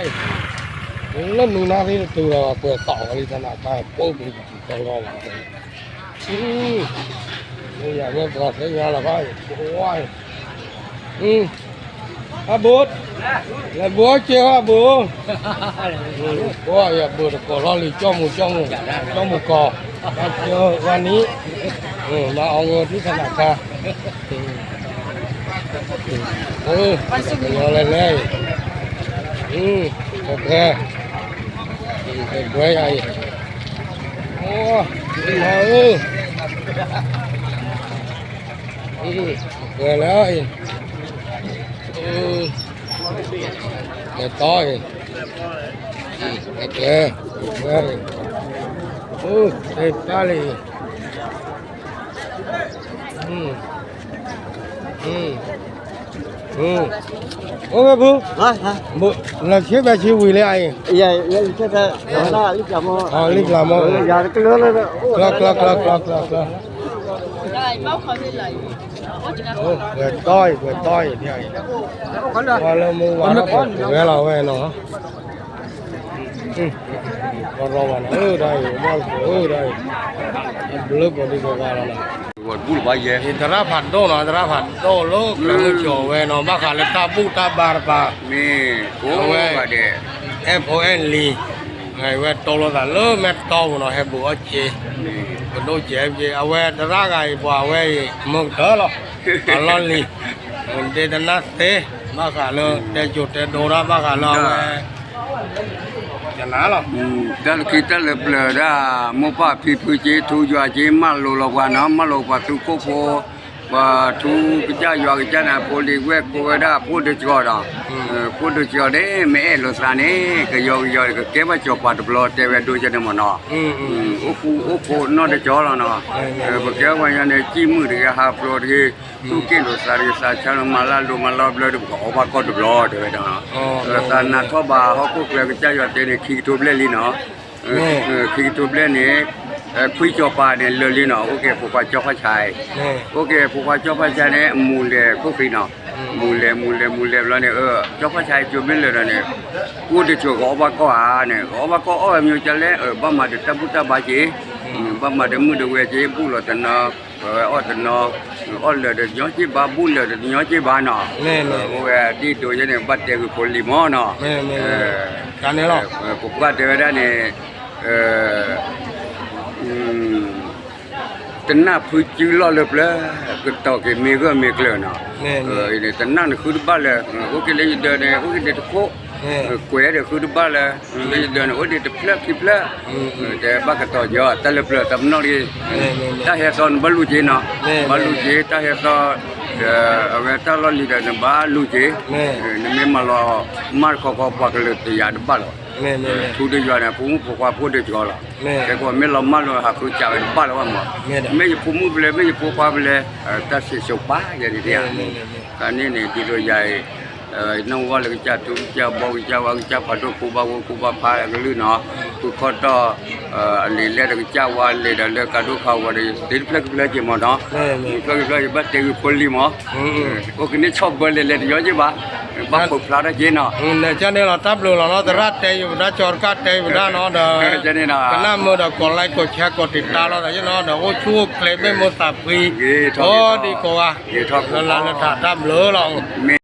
လၢနူနါသ့ၣ်တတုၤလီၤ ကွဲးသီၣ်ဝဲလံ သနာ်က့ ပိၢ်ပူၤတတုၤကီလီၤဘၣ်. မ့ၢ်ယၤဝဲပှၤသ့ၣ်ညါလီၤဘၣ် ကွၢ် အဘိ လဲၤဘိက့ၤအဘိ ကွၢ်ယဘိတကိးလီၤလံ ကၠီမူၤ ကၠီမူၤ ကၠီမူၤကီး ဝါနံၤ မၤအီၤဂီၤဒ်သနာ်က့ ကညီလဲၤလဲၤ ကဲ ကဲ ယၤအံၤ မၤဧၢ ကဲလၢအံၤ ကဲတီအံၤ ကဲ ကဲ ကဲ ကဲ ပၢ်လံ အိၣ်ဝဲပူၤ လၢဆ့ဘဲဆ့ဝံၤလံအံၤ လံပျၢ်မီၢ် ကျီ ကျီ ကျီ ကျီ ကျီ ကွဲးတီအံၤ ကွဲးတီအံၤ ပှၤလၢမူဝါထီၣ်ပှၤကဝဲလီၤဝဲနီၤ ရီဘၣ်နီၤ အၢ ဒ်အံၤ မီၢ်လၢဒ်အံၤ အဘျုးပှၤဒ်သိးဂၤလီၤနီၤ သရၣ်ဖးဒိၣ်နီၤ သရၣ်ဖးဒိၣ်လၢ ကရၢမိၢ်ကၠီၤဝဲနီၤ ဘၣ်ဃးလၢတၢ်ဘူၣ်တၢ်ဘါတပၤ မ့ၢ် အဝဲ အဲၣ်ဖိအဲၣ်လံၤ ဝဲတိလိာ်သးလၢမဲာ်တီပူၤနီၤ ဟဲဘူးအီၣ်က့ၤ ပဒိၣ်ကဲးက့ၤ အဝဲသရၣ်ဂၤအံၤ ပှၤအဝဲအံၤ မုၢ်ကတၢၢ်လီၤ အလီၢ်လံၤ ဒ့တနၢ်သ့ ဘၣ်ဃးလၢ တဲစိၤတဲဒိတၢ် ဘၣ်ဃးလၢအဝဲ ကနၤလီၤ တၢ်လၢခံတၢ်လၢပျၢၤဒၣ် မိၢ်ပၢ်ဖံဖုက့ ထူယွၤက့ မၢလိာ်လီၤပှၤနီၤ မၢလိာ်ပှၤသူခိၣ်ဖိ ပှၤထူကစၢ်ယွၤကစၢ်န့ၣ် ဖိလံၤဝဲၢ်ကိးဝဲဒၣ် ဖိဒိၣ်ကၠီၤဒီး ဖိဒိၣ်ကၠီၤန့ၣ် မ့ၢ်အဲၣ်လိာ်သးန့ၣ် ကယီကယီ ကကဲဘၣ်စီၤပၤတဘျီ တဲဝဲဒိကန့ၣ်မ့ၢ်နီၤ အိၣ်ဃူအိၣ်ဖိးနီတကၠီၤလီၤနီၤ ပကဲပှၤညီန့ၣ် ကံၣ်မုၣ်တဂၤဟးဖျိးတဂ့ၤ သူၣ်က့ၣ်လိာ်သးတဂ့ၤ သးဆါလီၤ မၤလၢလိၤမၤလီၤဘျၢဒီး ပကအီၣ်ဘၣ်ကီၢ်တဘျီ တဲဝဲဒၣ် သးနၢ်ထီၣ်ဘၣ်ဟီၣ်ခိၣ်ချၢကစၢ်ယွၤတဲန့ၣ် ခံကထိဘျဲၣ်လံနီၤ ခံကထိဘျဲၣ်န့ၣ် ခွံစီၤပၤန့ၣ်လၢာ်လံနီၤ အိၣ်က့ၤဖိခွါကၠီဖးဆါအံၤ အိၣ်က့ၤဖိခွါကၠီဖးဆါန့ၣ် မူၤလဲၤခိၣ်ဃံနီၤ မူၤလဲၤ မူၤလဲၤ မူၤလဲၤဘျီန့ၣ် ကၠီဖးဆါအံၤ ကၠိမ့ၢ်လၢာ်ဒီးန့ၣ် ကိၣ်တဆိးကအီၣ်ဘၣ်ကီၢ်ဧါန့ၣ် ကအီၣ်ဘၣ်ကီၢ်အီၣ်ဝဲမ့ၢ်ကလဲၣ် ဘၣ်မၤဒီးတၢ်ဘူၣ်တၢ်ဘါက့ၤ ဘၣ်မၤဒီးမုၣ်ဒီးဝဲက့ၤ ဘူၣ်လီၤတနီၤ အီၣ်လၢာ်ဒီးညီက့ၤ ဘၣ်ဘူၣ်လၢာ်ဒီးညီက့ၤဘၣ်နီၤ အိၣ်ဝဲဒ်ဒိးယဲန့ၣ် ဘၣ်တဲဂ့ၤဖိလံၤမ့ၢ်နီၤ ပကွၢ်တဲဝဲဒၣ်န့ၣ် တနၢ်ဖုစုလီၢ်လၢပျၢၤ ကတီၤက့ၤမ့ၢ်ဂၢၢ်မ့ၢ်ကျၢၤနီၤ တနၢ်နဃုတဘၣ်လၢာ် အိၣ်က့ၤလၢယဒၢးန့ၣ် အိၣ်က့ၤဒံးတခိၣ် ကွဲးဒီးဃုတဘၣ်လၢာ် လၢယဒၢးန့ၣ် အိၣ်ဒံးတဖျၢၣ်ခံဖျၢၣ် တဲဘၣ်ကတီၤက့ၤအီၤ တၢ်လၢပျၢၤတမနီၣ်တဂ့ၤ တၢ်ဟဲသီနဘၣ်လူၤက့ၤနီၤ ဘၣ်လူၤက့ၤ တၢ်ဟဲသီ အဝဲတၢ်လီၢ်လံၤဒီးနဘၣ်လူၤက့ၤ နမ့ၢ်မၤလီၤမၢ်တခီခီ ပှၤကလုာ်တယၤတဘၣ်လီၤ ထူဒီးယွၤန့ၣ် ဖိမုၣ်ဖိခွါဖိဒိၣ်ကၠီၤလီၤ ခဲကိးမ့ၢ်လီၤမၢ်လီၤဟးဃုစးဝဲတဘၣ်လီၤဘၣ်မး မ့ၢ်ယဖိမုၣ်ဖဲလဲၣ် မ့ၢ်ယဖိခွါဖဲလဲၣ် တၢ်စံးစိၤပာ်ယဲန့ၣ်တယၤ တၢ်န့ၣ်န့ၣ် ဒ်သိးယၤအံၤ နီၢ်ဝါလၢကစၢ်ထူကစၢ်ဘီကစၢ်ဝါကစၢ်ဖးဒိၣ် ဖိဘၣ်ဝဲဖိဘၣ်ဖးအကလုၢ်နီၤ ဃုခီတီၢ် အလံာ်လဲၢ်ဒီးကစၢ်ဝါလဲၤဒီးလၢကါဒိၣ်ခါဝီဒီး သ့တဖျၢၣ်ခံဖျၢၣ်က့ၤမးနီၤ ဖျၢၣ်ခံဖျၢၣ်က့ၤ ဘၣ်တဲဂ့ၤဖိလံၤမး အိၣ်ကန့ၢ်ဆီၣ်ဘၢလဲၤလဲၤတယီက့ၤဘၣ် ဘၣ်ပိာ်ဖျါထီၣ်က့ၤနီၤ ကန့ၣ်လီၤ တၢ်ဘျုးလီၤနီၤ သရၣ်တဲယုာ်ပဒါ ကၠီတကၢ်တဲယုာ်ပဒါနီၤဒီး ကနၣ်မုာ်ဒီး ကိးlike ကိးshare ကိးတံာ်တာ်လီၤသးယဲနီၤ ဒီးအိၣ်ဆူၣ်အိၣ်ချ့ မ့ၢ်မိၢ်သးဖှံ ကိးဒံကိးဂၤ လၢလၢလၢတၢ် တၢ်ဘျုးလီၤ မ့ၢ်